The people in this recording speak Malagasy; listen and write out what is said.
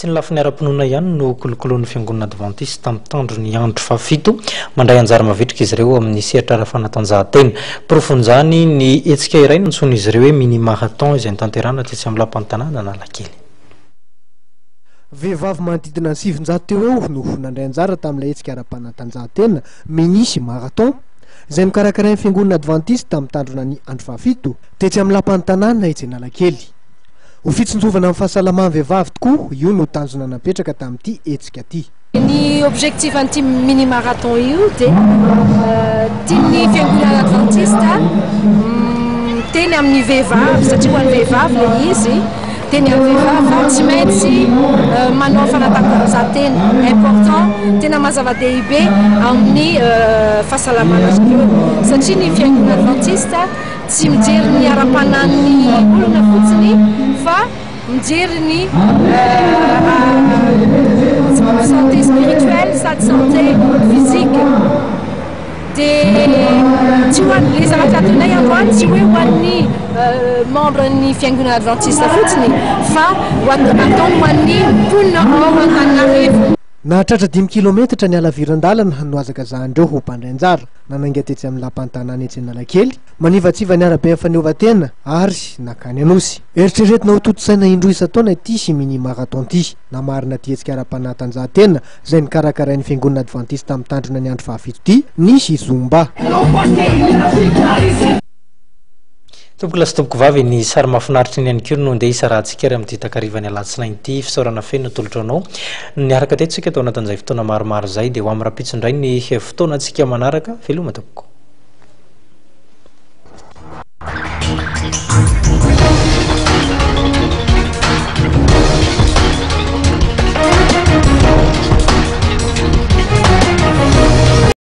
Tsy ny lafiny ara-pinoana ihany no kolokoloin'ny Fiangonana Advantista mitandro ny andro fahafito. Mandray anjara mavitrika izy ireo amin'ny sehatra ara-fanatanjahantena. Porofon'izany ny hetsika iray nantsoin'izy ireo hoe Mini Marathon izay notanterahina tetsy amin'ny Lapan'ny Tanàna Analakely. Vehivavy manodidina ny 900 teo eo no nandray anjara tamin'ilay hetsika ara-panatanjahantena Mini Marathon izay nokarakarain'ny Fiangonana Advantista mitandrona ny andro fahafito tetsy amin'ny Lapan'ny Tanàna etsy Analakely. Ho fitsinjovana ny fahasalaman'ny vehivavy tokoa, io no tanjona napetraka tamin'ity hetsika ity. Ny objectif an'ity mini marathon io dia tian'ny fiangonana adventiste miteny amin'ny vehivavy satria ho an'ny vehivavy ilay izy, miteny amin'ny vehivavy fa tsy maintsy manao fanatanjahantena, important, tena maha zava-dehibe amin'ny fahasalamana azy ireo satria ny fiangonana adventiste Tsy mijery ny ara-panahin'ny olona fotsiny fa mijery ny santé spirituelle sady santé physique. Dia tsy ho an'ny le zavatra ataonay androany tsy hoe ho an'ny membre ny fiangonana adventiste fotsiny fa ho ataony ho an'ny mponina ao Antananarivo. Nahatratra dimy kilometatra ny halaviran-dalana nohazakazahan'ireo ho mpandray anjara. Nanainga tetsy amin'ny lapan'ny tanàna etsy Analakely, manivatsiva ny araben'ny fahaleovantena ary nankany Anosy. Eritreretina ho tontosaina indroa isan-taona ity mini marathon ity. Namarina ity hetsika ara-panatanjahantena izay nokarakarain'ny Fiangonana Advantista mitandrina ny andro fahafito ity ny Zumba. Tompokolahy sy tompokovavy, ny sary mahafinaritra iny ihany koa no ndeha hisarahantsika ary amin'ity takarivan'ny alatsinainy ity. Fisaorana feno no atolotro anao. Niaraka teto isika tao anatin'izay fotoana maromaro izay, dia ho amin'ny rahampitso indray ny fotoanantsika manaraka. Veloma tompoko.